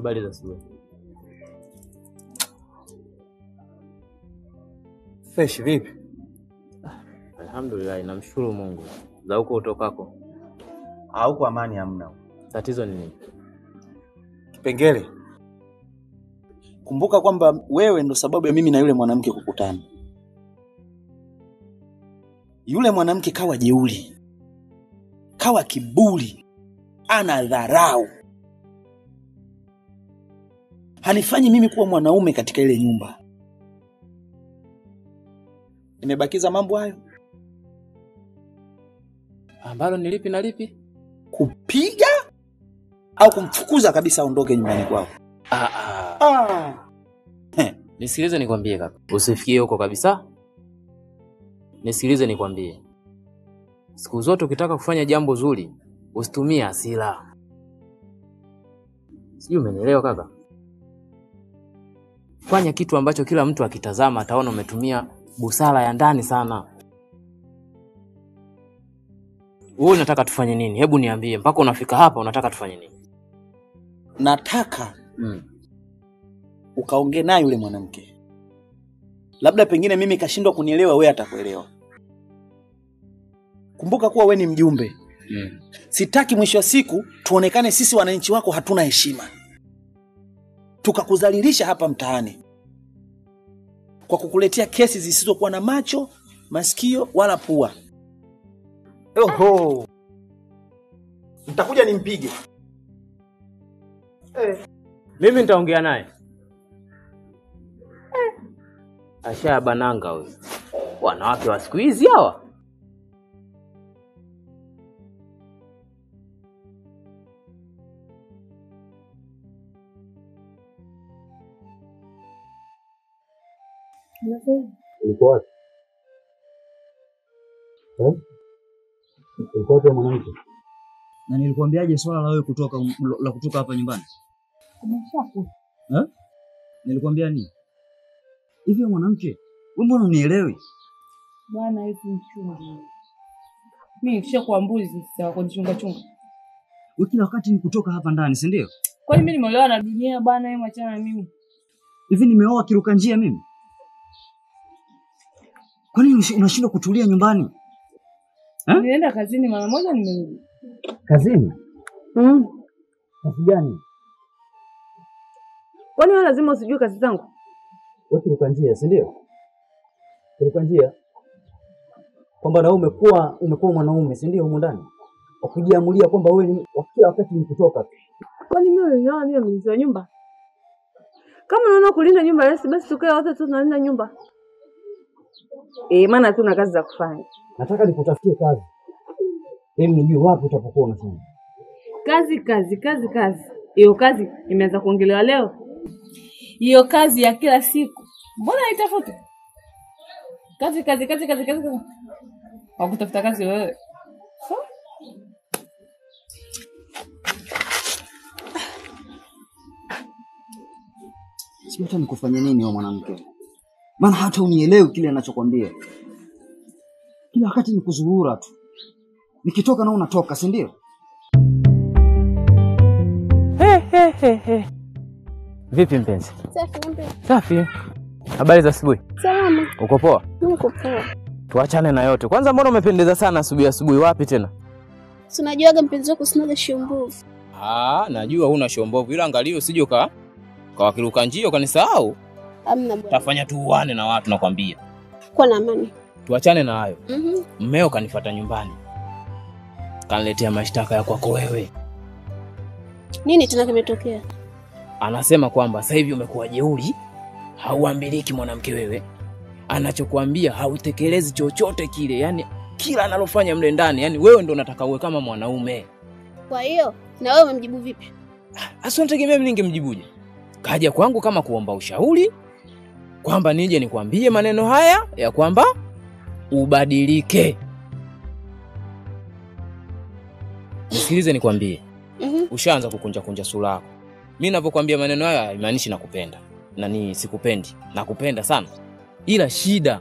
Habari za asubuhi. Fresh vipi? Alhamdulillah, namshukuru Mungu. Za huko utokako? Ah, huko amani hamna. Tatizo ni nini? Kipengele. Kumbuka kwamba wewe ndo sababu ya mimi na yule mwanamke kukutana. Yule mwanamke kawa jeuri, kawa kiburi, ana dharau. Hanifanyi mimi kuwa mwanaume katika ile nyumba. Nimebakiza mambo hayo. Ambalo ni lipi na lipi? Kupiga au kumfukuza kabisa aondoke nyumbani kwao. Nisikilize nikwambie kaka. Usifikie huko kabisa. Nisikilize nikwambie. Siku zote ukitaka kufanya jambo zuri, usitumie hasira. Sijui umenielewa kaka? Fanya kitu ambacho kila mtu akitazama ataona umetumia busara ya ndani sana. Wewe unataka tufanye nini? Hebu niambie, mpaka unafika hapa unataka tufanye nini? Nataka ukaongee naye yule mwanamke. Labda pengine mimi kashindwa kunielewa, wewe atakuelewa. Kumbuka kuwa wewe ni mjumbe. Sitaki mwisho wa siku tuonekane sisi wananchi wako hatuna heshima. Tukakudhalilisha hapa mtaani kwa kukuletea kesi zisizokuwa na macho, masikio wala pua. Oho. Nitakuja nimpige. Mimi nitaongea naye. Asha bananga huyo. Wanawake wa siku hizi hawa. Ulikuwa wapi? Ulikuwa wapi mwanamke? Na nilikuambiaje swala la wewe kutoka la kutoka hapa nyumbani? Nilikuambia nini? Hivi mwanamke, wewe mbona unielewi? Bwana hivi mchunga. Mimi nishakuwa mbuzi sasa kwa kuchunga chunga. Wewe kila wakati ni kutoka hapa ndani, si ndio? Kwani mimi nimeolewa na dunia bwana, wewe achana na mimi. Hivi nimeoa kiruka njia mimi? Kwa nini unashindwa kutulia nyumbani? Nilienda kazini mara moja nimerudi. Kazini? Kazi gani? Kwani wewe lazima usijue kazi zangu? Wewe kiruka njia, si ndio? Kiruka njia. Kwamba na wewe umekuwa mwanaume, si ndio humu ndani? Wakujiamulia kwamba wewe ni kila wakati ni kutoka. Kwani mimi ninaoa mimi mlinzi wa nyumba? Kama unaona kulinda nyumba basi tukae wote tu tunalinda nyumba. Maana tuna kazi za kufanya. Nataka nikutafutie kazi. Ili nijue wapi utapokuwa unafanya. Kazi kazi kazi kazi. Hiyo kazi imeanza kuongelewa leo. Hiyo kazi ya kila siku. Mbona haitafute? Kazi kazi kazi kazi kazi. Wakutafuta kazi wewe. So? Sio hata nikufanye nini wewe mwanamke? Maana hata unielewi kile ninachokwambia. Kila wakati ni kuzuhura tu. Nikitoka na unatoka, si ndio? He. Vipi mpenzi? Safi mpenzi. Safi. Habari za asubuhi? Salama. Uko poa? Niko poa. Tuachane na yote. Kwanza mbona umependeza sana asubuhi asubuhi, wapi tena? Si unajuaga mpenzi wako sinaga shombovu. Ah, najua huna shombovu, ila angalia usije kawakiruka njia ukanisahau. Hamna bwana. Tafanya tuuane na watu nakwambia. Kwa na amani. Tuachane na hayo. Mmeo kanifuata nyumbani. Kaniletea mashtaka ya kwako wewe. Nini tena kimetokea? Anasema kwamba sasa hivi umekuwa jeuri, hauambiliki mwanamke wewe. Anachokuambia hautekelezi chochote kile, yani kila analofanya mle ndani, yani wewe ndo unataka uwe kama mwanaume. Kwa hiyo na wewe umemjibu vipi? Asa unategemea mimi ningemjibuje? Kaja kwangu kama kuomba ushauri kwamba nije nikwambie maneno haya ya kwamba ubadilike. Nisikilize nikwambie. Ushaanza kukunja kunja sura yako. Mimi ninapokuambia maneno haya haimaanishi nakupenda. Na ni sikupendi. Nakupenda sana. Ila shida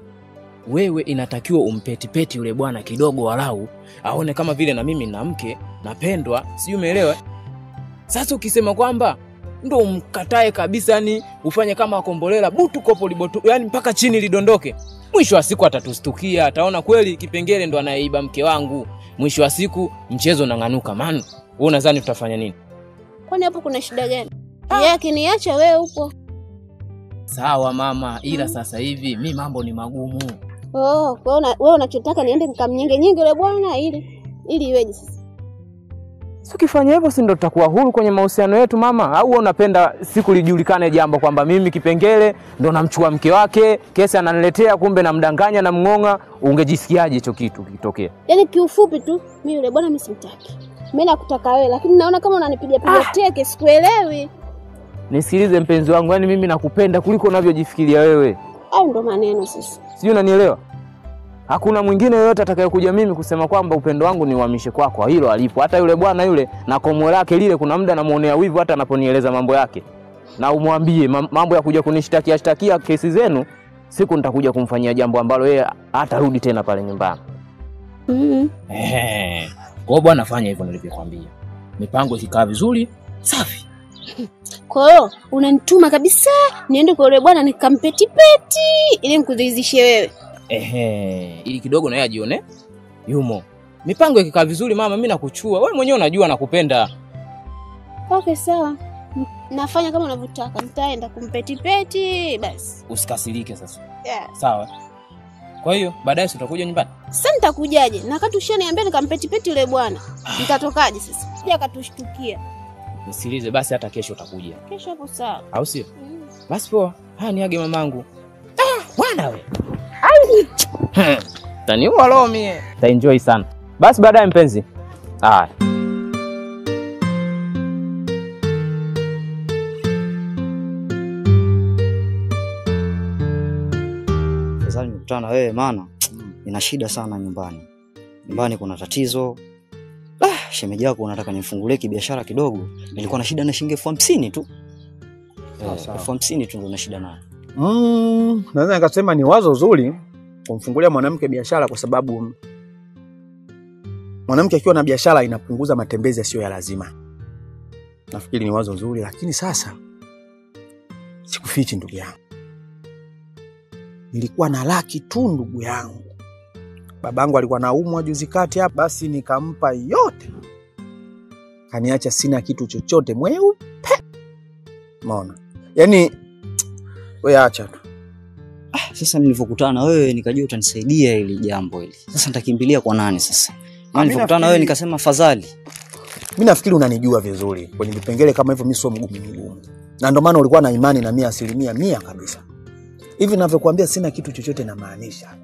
wewe inatakiwa umpetipeti yule bwana kidogo walau aone kama vile na mimi na mke napendwa, sijui umeelewa? Sasa ukisema kwamba Ndio umkatae kabisa, yani ufanye kama kombolela butu kopo libotu, yani mpaka chini lidondoke. Mwisho wa siku atatustukia, ataona kweli Kipengele ndo anayeiba mke wangu. Mwisho wa siku mchezo unang'anuka. Man, wewe unadhani tutafanya nini? Kwani hapo kuna shida gani? Yeye akiniacha wewe upo. Sawa mama, ila sasa hivi mi mambo ni magumu. Oh, kwa hiyo wewe unachotaka niende nikamnyenge nyingi yule bwana ili iweje sasa? Si ukifanya hivyo si ndo tutakuwa huru kwenye mahusiano yetu mama? Au wewe unapenda siku lijulikane jambo kwamba mimi Kipengele ndo namchukua mke wake, kesi ananiletea kumbe namdanganya na mngonga? Ungejisikiaje hicho kitu kitokea? Yaani kiufupi tu mimi yule bwana mimi simtaki. Mimi nakutaka wewe, lakini naona kama unanipiga piga teke, sikuelewi. Nisikilize mpenzi wangu, yani mimi nakupenda kuliko unavyojifikiria wewe. Au ndo maneno sasa. Sijui unanielewa? Hakuna mwingine yoyote atakayekuja mimi kusema kwamba upendo wangu ni uhamishe kwako. Hilo alipo. Hata yule bwana yule na komo lake lile, kuna muda namuonea wivu hata anaponieleza mambo yake. Na umwambie mambo ya kuja kunishtakia shtakia kesi zenu, siku nitakuja kumfanyia jambo ambalo yeye hatarudi tena pale nyumbani. Kwa hiyo bwana, fanya hivyo nilivyokuambia. Mipango ikikaa vizuri, safi. Kwa hiyo unanituma kabisa niende kwa yule bwana nikampetipeti ili nikudhizishe wewe. Ili kidogo na yeye ajione yumo. Mipango ikikaa vizuri mama, mimi nakuchua. Wewe mwenyewe unajua nakupenda. Okay, sawa. Nafanya kama unavyotaka. Nitaenda kumpetipeti basi. Usikasirike sasa. Yeah. Sawa. Kwa hiyo baadaye utakuja nyumbani? Sasa nitakujaje? Na wakati ushaniambia nikampetipeti yule bwana. Nitatokaje sasa? Sija akatushtukia. Nisikilize basi, hata kesho utakuja. Kesho hapo sawa. Au sio? Basi poa. Haya, niage mamangu. Bwana wewe. Taniua roho mie. Taenjoy sana. Basi baadaye mpenzi. Haya. Sasa nimekutana na wewe maana nina shida sana nyumbani. Nyumbani kuna tatizo. Shemeji yako unataka nimfungulie kibiashara kidogo. Nilikuwa na shida na shilingi 50,000 tu. 50,000 tu ndio na shida nayo. Naweza nikasema ni wazo zuri kumfungulia mwanamke biashara, kwa sababu mwanamke akiwa na biashara inapunguza matembezi yasiyo ya lazima. Nafikiri ni wazo zuri, lakini sasa sikufichi ndugu yangu. Nilikuwa na laki tu ndugu yangu. Babangu alikuwa anaumwa juzi kati hapa, basi nikampa yote. Kaniacha sina kitu chochote, mweupe. Umeona? Yaani wewe acha tu. Sasa nilipokutana na wewe nikajua utanisaidia hili jambo hili. Sasa nitakimbilia kwa nani sasa? Maana nilipokutana na wewe nikasema afadhali. Mimi nafikiri unanijua vizuri. Kwenye vipengele kama hivyo mimi sio mgumu. Na ndio maana ulikuwa na imani na 100% kabisa. Hivi ninavyokuambia sina kitu chochote na maanisha.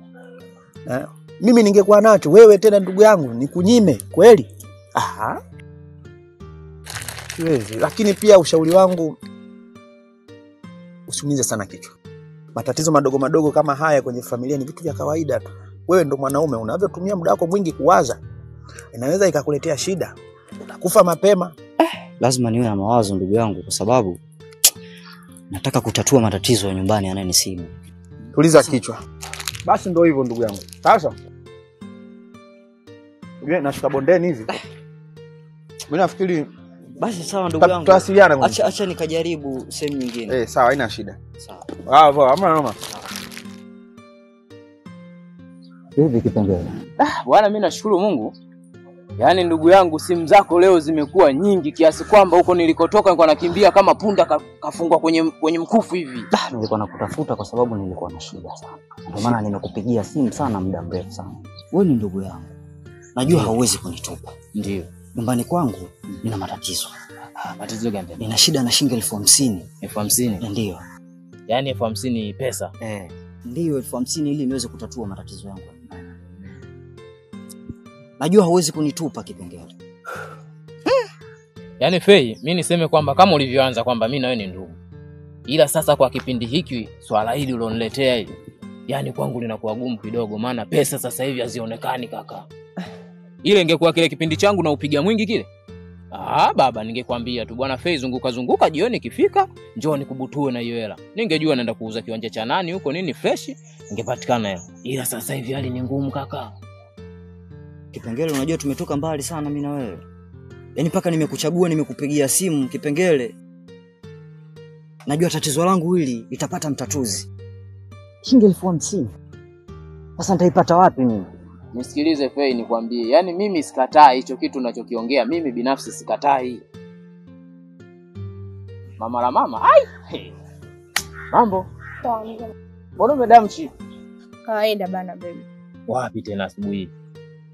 Mimi ningekuwa nacho wewe tena ndugu yangu nikunyime kweli? Aha. Siwezi. Lakini pia ushauri wangu, usiumize sana kichwa. Matatizo madogo madogo kama haya kwenye familia ni vitu vya kawaida tu. Wewe ndo mwanaume, unavyotumia muda wako mwingi kuwaza, inaweza ikakuletea shida. Utakufa mapema. Lazima niwe na mawazo ndugu yangu, kwa sababu nataka kutatua matatizo ya nyumbani yanayonisibu. Tuliza kichwa. Basi ndio hivyo ndugu yangu. Sasa unajua nashuka bondeni hivi. Mimi nafikiri basi sawa ndugu yangu. Tutawasiliana. Acha nikajaribu sehemu nyingine. Sawa, haina shida. Sawa. Poa, hamna noma. Hivi Kipengele. Bwana mimi nashukuru Mungu. Yaani ndugu yangu simu zako leo zimekuwa nyingi kiasi kwamba huko nilikotoka nilikuwa nakimbia kama punda kafungwa kwenye mkufu hivi. Nilikuwa nakutafuta kwa sababu nilikuwa na shida sana. Ndio maana nimekupigia simu sana muda mrefu sana. Wewe ni ndugu yangu. Najua hauwezi kunitupa. Ndio. Nyumbani kwangu nina matatizo. Matatizo gani tena? Nina shida na shilingi 50,000. 50,000? Ndio. Yaani 50,000 pesa? Ndio 50,000 ili niweze kutatua matatizo yangu. Najua hauwezi kunitupa Kipengele. Yaani Fei, mimi niseme kwamba kama ulivyoanza kwamba mimi na wewe ni ndugu. Ila sasa kwa kipindi hiki swala hili uloniletea hili, yaani kwangu linakuwa gumu kidogo, maana pesa sasa hivi hazionekani kaka. Ile ingekuwa kile kipindi changu na upiga mwingi kile. Baba ningekwambia tu bwana Fei, zunguka zunguka, jioni ikifika njoo nikubutue na hiyo hela. Ningejua naenda kuuza kiwanja cha nani huko nini fresh, ingepatikana hela. Ila sasa hivi hali ni ngumu kaka. Kipengele, unajua tumetoka mbali sana mimi na wewe. Yaani paka nimekuchagua, nimekupigia simu Kipengele. Najua tatizo langu hili litapata mtatuzi. Shilingi 50,000. Sasa nitaipata wapi mimi? Nisikilize Fei nikwambie. Yaani mimi sikatai hicho kitu unachokiongea. Mimi binafsi sikatai. Mama la mama. Ai. Hey. Mambo. Mbona umedamchi? Kawaida bana baby. Wapi tena asubuhi?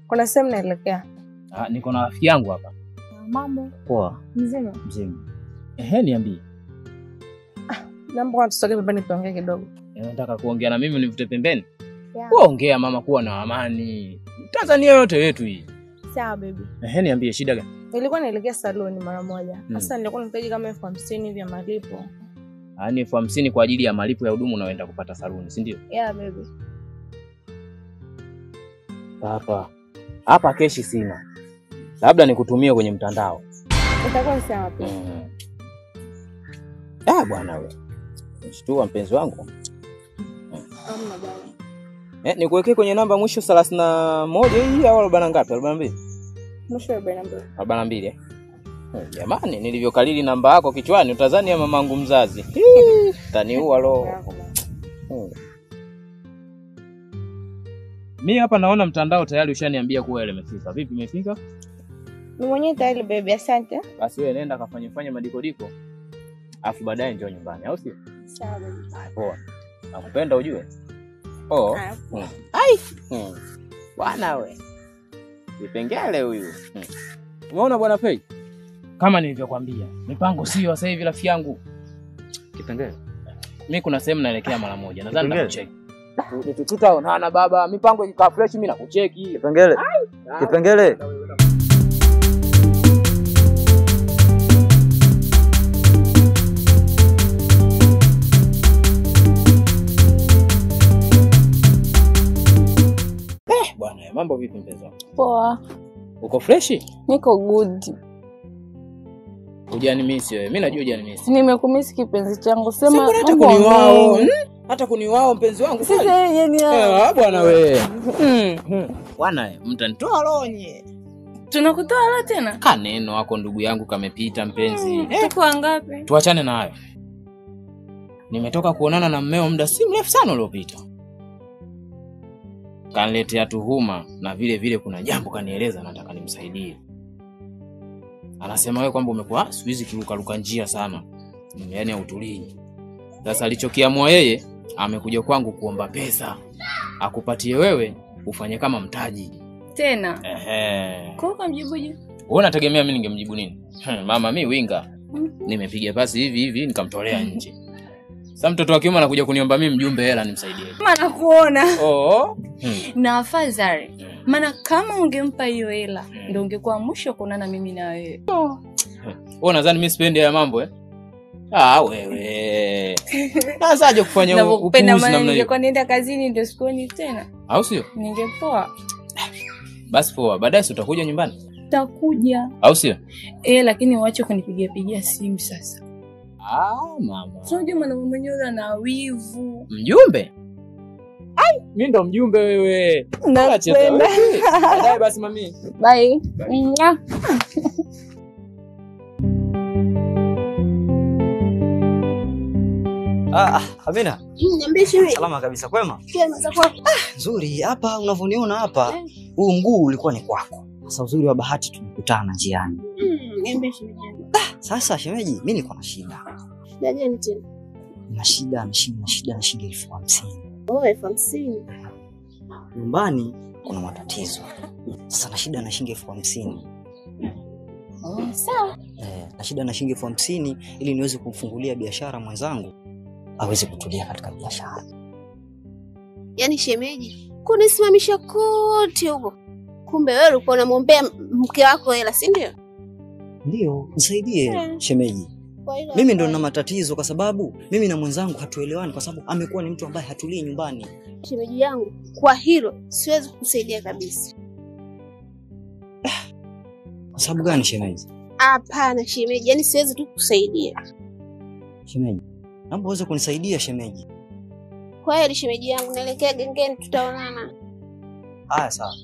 Kuna sehemu naelekea. Ah, niko na rafiki yangu hapa. Mambo. Poa. Mzima? Mzima. Ehe, niambie. Naomba tusoge pembeni tuongee kidogo. Unataka kuongea na mimi nivute pembeni? Yeah. Kuongea mama, kuwa na amani. Tanzania yote yetu hii. Sawa baby. Ehe, niambie shida gani? Nilikuwa naelekea saloni mara moja. Sasa nilikuwa nahitaji kama 50,000 vya malipo. Yaani 50,000 kwa ajili ya malipo ya hudumu unaoenda kupata saloni, si ndio? Yeah baby. Hapa. Hapa keshi sina. Labda nikutumie kwenye mtandao. Itakuwa sawa pia. Ah bwana wewe. Mshtua mpenzi wangu. Hamna bwana. Nikuwekee kwenye namba mwisho 31 hii au 40 ngapi? 42? Mwisho 42. 42 eh. Jamani, nilivyokalili namba yako kichwani utazani ya mamangu mzazi. Taniua roho. Mimi hapa naona mtandao tayari ushaniambia kuwa ile imefika. Vipi imefika? Mimi mwenyewe tayari baby, asante. Basi wewe nenda kafanye fanye madikodiko. Afu baadaye njoo nyumbani, au sio? Sawa baby. Poa. Nakupenda ujue. Oh. Ai. Bwana we. Vipengele huyu. Umeona bwana Fei? Kama nilivyokuambia, mipango sio sasa hivi rafiki yangu. Kipengele. Mimi kuna sehemu naelekea mara moja. Nadhani nitakucheki. Tutaonana baba, mipango ikikaa fresh mimi nakucheki. Kipengele. Kipengele. Bwana, mambo vipi mpenzi wangu? Poa. Uko fresh? Niko good. Hujanimisi wewe. Mimi najua hujanimisi. Nimekumisi kipenzi changu. Sema hata kuniwao. Hata kuniwao mpenzi wangu. Sasa yeye ni bwana wewe. Bwana mtanitoa roho nyie. Tunakutoa roho tena? Kaneno wako ndugu yangu kamepita mpenzi. Tuko wangapi? Tuachane na hayo. Nimetoka kuonana na mmeo muda si mrefu sana uliopita. Kaniletea tuhuma na vile vile kuna jambo kanieleza nataka nimsaidie. Anasema wewe kwamba umekuwa siku hizi kiruka njia sana. Yaani hautulii. Sasa alichokiamua yeye amekuja kwangu kuomba pesa. Akupatie wewe ufanye kama mtaji. Tena? Ehe. Kwa ukamjibuje? Wewe unategemea mimi ningemjibu nini? Mama mimi winga. Nimepiga pasi hivi hivi nikamtolea nje. Sasa mtoto wa kiume anakuja kuniomba mimi mjumbe hela nimsaidie. Maana kuona. Oh. Na afadhali. Maana kama ungempa hiyo hela ndio ungekuwa mwisho kuonana mimi na wewe. Wewe unadhani mimi sipendi haya mambo eh? Ah wewe. Sasa aje kufanya upuuzi namna hiyo. Ningekuwa nienda kazini ndio sikuoni tena. Au sio? Ningepoa. Basi poa, baadaye si utakuja nyumbani? Nitakuja. Au sio? Lakini uache kunipigia pigia simu sasa. Ah mama. Sio mwanaume mwenyewe ana wivu. Mjumbe? Ai, mimi ndo mjumbe wewe. Nakupenda. Baadaye basi mami. Bye. Bye. Amina. Niambie shemeji. Salama kabisa, kwema? Kwema za kwako. Nzuri, hapa unavyoniona hapa, huu mguu ulikuwa ni kwako. Sasa uzuri wa bahati tumekutana njiani. Niambie shemeji. Sasa shemeji, mimi niko na shida. Shida gani tena? Na shida, na shida, na shida, na shida 50,000. Oh, 50,000. Nyumbani kuna matatizo. Sasa na shida na shilingi 50,000. Oh, sawa. Na shida na shilingi 50,000 ili niweze kumfungulia biashara mwenzangu aweze kutulia katika biashara. Yaani shemeji, kunisimamisha kote huko. Kumbe wewe ulikuwa unamwombea mke wako hela, si ndio? Ndio, nisaidie shemeji. Mimi ndo nina matatizo kwa sababu mimi na mwenzangu hatuelewani kwa sababu amekuwa ni mtu ambaye hatulii nyumbani. Shemeji yangu, kwa hilo siwezi kukusaidia kabisa. Kwa sababu gani shemeji? Hapana shemeji, yani siwezi tu kukusaidia. Shemeji, naomba uweze kunisaidia shemeji. Kwa hiyo shemeji yangu, naelekea gengeni, tutaonana. Haya sawa.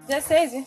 Sasa hizi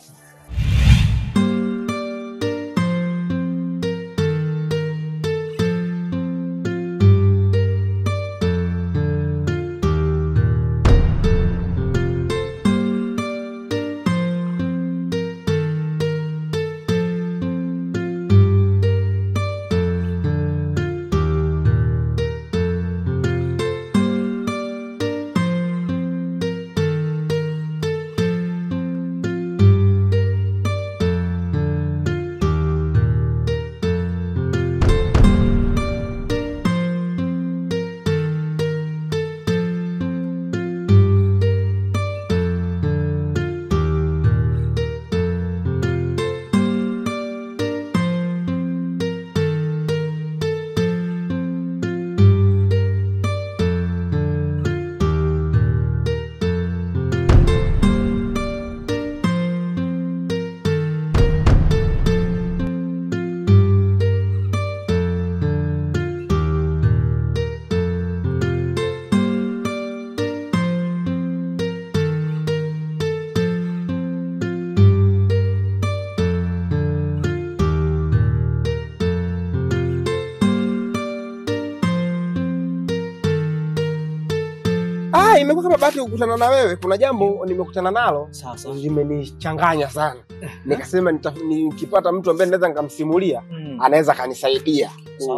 Imekuwa kama bahati kukutana na wewe. Kuna jambo nimekutana nalo sasa limenichanganya sana. Nikasema nikipata mtu ambaye naweza nikamsimulia anaweza kanisaidia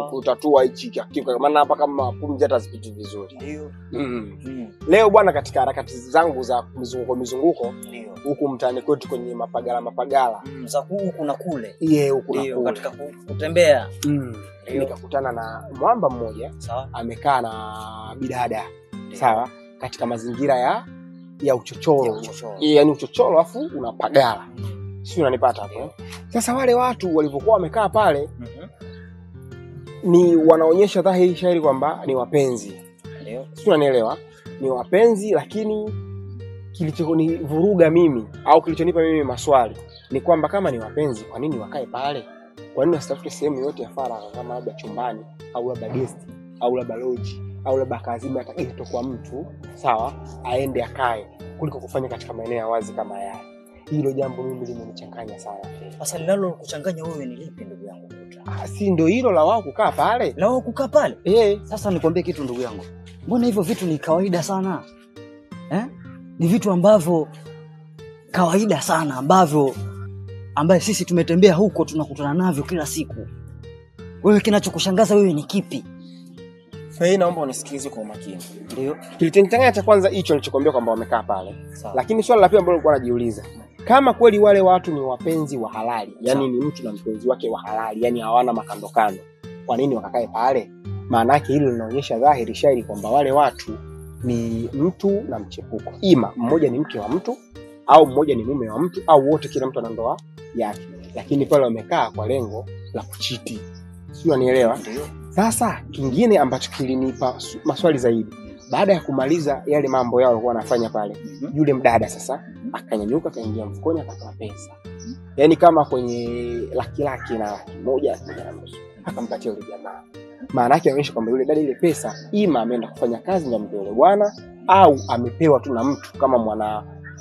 kutatua hichi kitu, maana hapa kama pumzi hata zipiti vizuri. Ndio. Leo bwana, katika harakati zangu za mizunguko huku mtaani kwetu kwenye mapagala za huku na kule. Yeye huku na kule katika kutembea. Nikakutana na mwamba mmoja amekaa na bidada. Sawa, katika mazingira ya uchochoro. Yaani uchochoro afu unapagala. Sio, unanipata hapo? Sasa wale watu walivyokuwa wamekaa pale ni wanaonyesha dhahiri shairi kwamba ni wapenzi. Ndio. Sio, unanielewa? Ni wapenzi, lakini kilichonivuruga mimi au kilichonipa mimi maswali ni kwamba kama ni wapenzi, kwa nini wakae pale? Kwa nini wasitafute sehemu yote ya faragha kama labda chumbani au labda guest au labda lodge au labda kazima atakayeto kwa mtu, sawa, aende akae, kuliko kufanya katika maeneo ya wazi kama yale. Hilo jambo mimi limenichanganya sana. Sasa linalo kuchanganya wewe ni lipi ndugu yangu? Si ndio hilo la wao kukaa pale? La wao kukaa pale? Sasa nikwambie kitu ndugu yangu. Mbona hivyo vitu ni kawaida sana? Ni vitu ambavyo kawaida sana ambavyo ambaye sisi tumetembea huko tunakutana navyo kila siku. Wewe kinachokushangaza wewe ni kipi? Sasa naomba unisikilize kwa umakini. Ndio. Kilichonichanganya cha kwanza hicho nilichokuambia kwamba wamekaa pale. Lakini swali la pili ambalo nilikuwa najiuliza, kama kweli wale watu ni wapenzi wa halali, yani ni mtu na mpenzi wake wa halali, yani hawana makandokando, kwa nini wakakae pale? Maana yake hilo linaonyesha dhahiri shairi kwamba wale watu ni mtu na mchepuko. Ima mmoja ni mke wa mtu au mmoja ni mume wa mtu au wote kila mtu ana ndoa yake. Lakini pale wamekaa kwa lengo la kuchiti. Sio, unanielewa? Sasa kingine ambacho kilinipa maswali zaidi, baada ya kumaliza yale mambo yao walikuwa wanafanya pale, yule mdada sasa akanyanyuka akaingia mfukoni akatoa pesa. Yaani kama kwenye laki na laki moja na nusu akampatia yule jamaa. Maana yake inaonyesha kwamba yule dada ile pesa ima ameenda kufanya kazi na mpe yule bwana au amepewa tu na mtu kama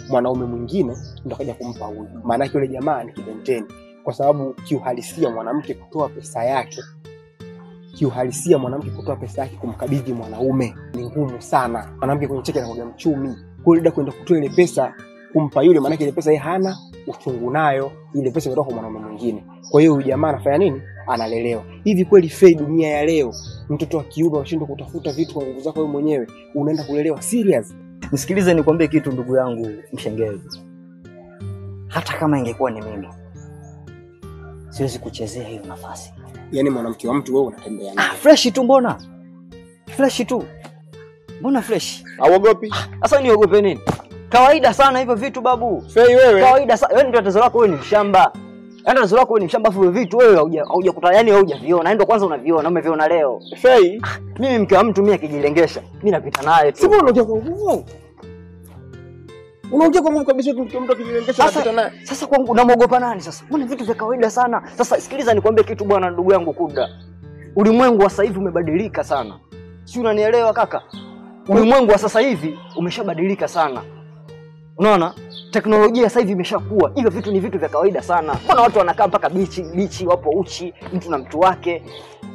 mwanaume mwingine ndo akaja kumpa huyu. Maana yake yule jamaa ni kibenteni, kwa sababu kiuhalisia mwanamke kutoa pesa yake, kiuhalisia mwanamke kutoa pesa yake kumkabidhi mwanaume ni ngumu sana. Mwanamke kwenye cheki anakuwa mchumi. Kwa hiyo kwenda kutoa ile pesa kumpa yule, maana ile pesa yeye hana uchungu nayo, ile pesa imetoka kwa mwanaume mwingine. Kwa hiyo huyu jamaa anafanya nini? Analelewa. Hivi kweli fei dunia ya leo, mtoto wa kiume unashindwa kutafuta vitu kwa nguvu zako wewe mwenyewe, unaenda kulelewa serious? Nisikilize nikwambie kitu ndugu yangu Mshengezi. Hata kama ingekuwa ni mimi, siwezi kuchezea hiyo nafasi. Yaani mwanamke wa mtu wewe unatembea naye. Fresh tu mbona? Fresh tu. Mbona fresh? Hauogopi? Sasa niogope nini? Kawaida sana hivyo vitu babu. Fei wewe. Kawaida sana. Wewe ndio tatizo lako, wewe ni mshamba. Yaani tatizo lako wewe ni mshamba, afu vitu wewe haujakutana, yani haujaviona. Ndio kwanza unaviona, umeviona leo. Fei, mimi mke wa mtu mimi akijilengesha, mimi napita naye tu. Si mbona unaongea kwa nguvu? Unaongea kwa nguvu kabisa, mtu akijilengesha napita naye. Sasa kwangu unamuogopa nani sasa? Mbona vitu vya kawaida sana. Sasa sikiliza nikwambie kitu bwana ndugu yangu Kuda. Ulimwengu wa sasa hivi umebadilika sana. Si unanielewa kaka? Ulimwengu wa sasa hivi umeshabadilika sana. Unaona? Teknolojia sasa hivi imeshakuwa. Hivyo vitu ni vitu vya kawaida sana. Mbona watu wanakaa mpaka bichi wapo uchi, mtu na mtu wake.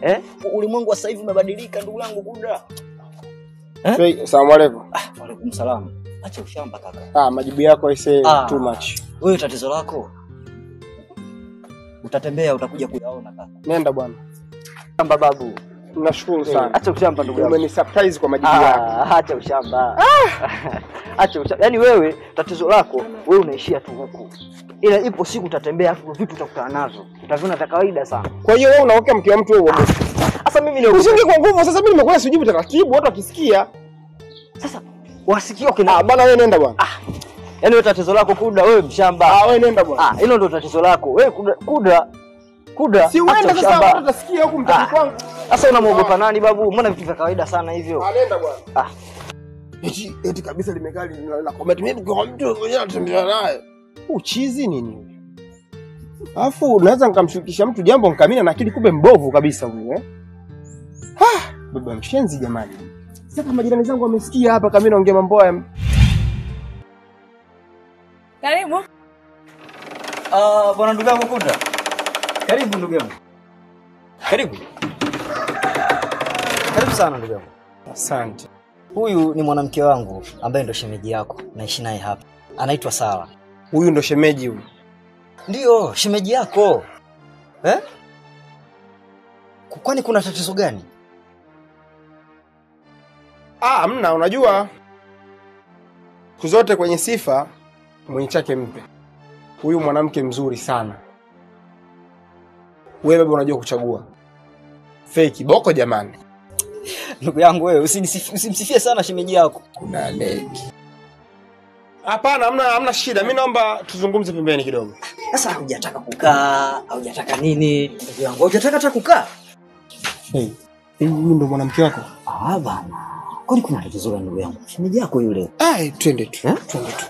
Eh? Ulimwengu wa sasa hivi umebadilika ndugu yangu Kudra. Eh? Asalamu alaykum. Wa alaykum salaam. Acha ushamba kaka. Majibu yako aisee too much. Wewe tatizo lako utatembea utakuja kuyaona kaka. Nenda bwana. Shamba babu. Nashukuru sana. Acha ushamba ndugu yangu. Umeni surprise kwa majibu yako. Acha ushamba. Acha ushamba. Yaani wewe tatizo lako wewe unaishia tu huku. Ila ipo siku utatembea afu vitu utakutana nazo. Utaviona vya kawaida sana. Kwa hiyo wewe unaokea mke wa mtu wewe uogope. Sasa mimi ni usinge kwa nguvu. Sasa mimi nimekuwa sijibu taratibu watu wakisikia. Sasa wasikia kina bana wewe nenda bwana. Yaani wewe tatizo lako Kudra wewe mshamba. Wewe nenda bwana. Hilo ndio tatizo lako. Wewe Kudra. Kudra. Si uende sasa watu watasikia huku mtaani kwangu. Sasa unamuogopa nani babu? Mbona vitu vya kawaida sana hivyo? Nenda bwana. Eti kabisa limekaa la comment mimi kwa mtu mwenyewe anatembea naye. Uchizi nini? Alafu naweza nikamshirikisha mtu jambo nikamina na akili kumbe mbovu kabisa huyu eh. Baba mshenzi jamani. Sasa kama majirani zangu wamesikia hapa kama mimi naongea mambo haya. Karibu. Bwana ndugu yangu Kudra. Karibu ndugu yangu. Karibu. Karibu sana ndugu yangu. Asante. Huyu ni mwanamke wangu ambaye ndo shemeji yako, naishi naye hapa. Anaitwa Sara. Huyu ndo shemeji huyu? Ndio, shemeji yako. Eh? Kwani kuna tatizo gani? Hamna, unajua siku zote kwenye sifa mwenye chake mpe. Huyu mwanamke mzuri sana. Wewe baba unajua kuchagua. Fake boko jamani. Ndugu yangu wewe usimsifie sana shemeji yako. Kuna leki. Hapana, hamna shida. Mimi naomba tuzungumze pembeni kidogo. Sasa hujataka kukaa, hujataka nini? Ndugu yangu, hujataka hata kukaa. Hey, huyu ndo mwanamke wako? Bana. Kwani kuna tatizo gani ndugu yangu? Shemeji yako yule. Twende tu. Twende tu.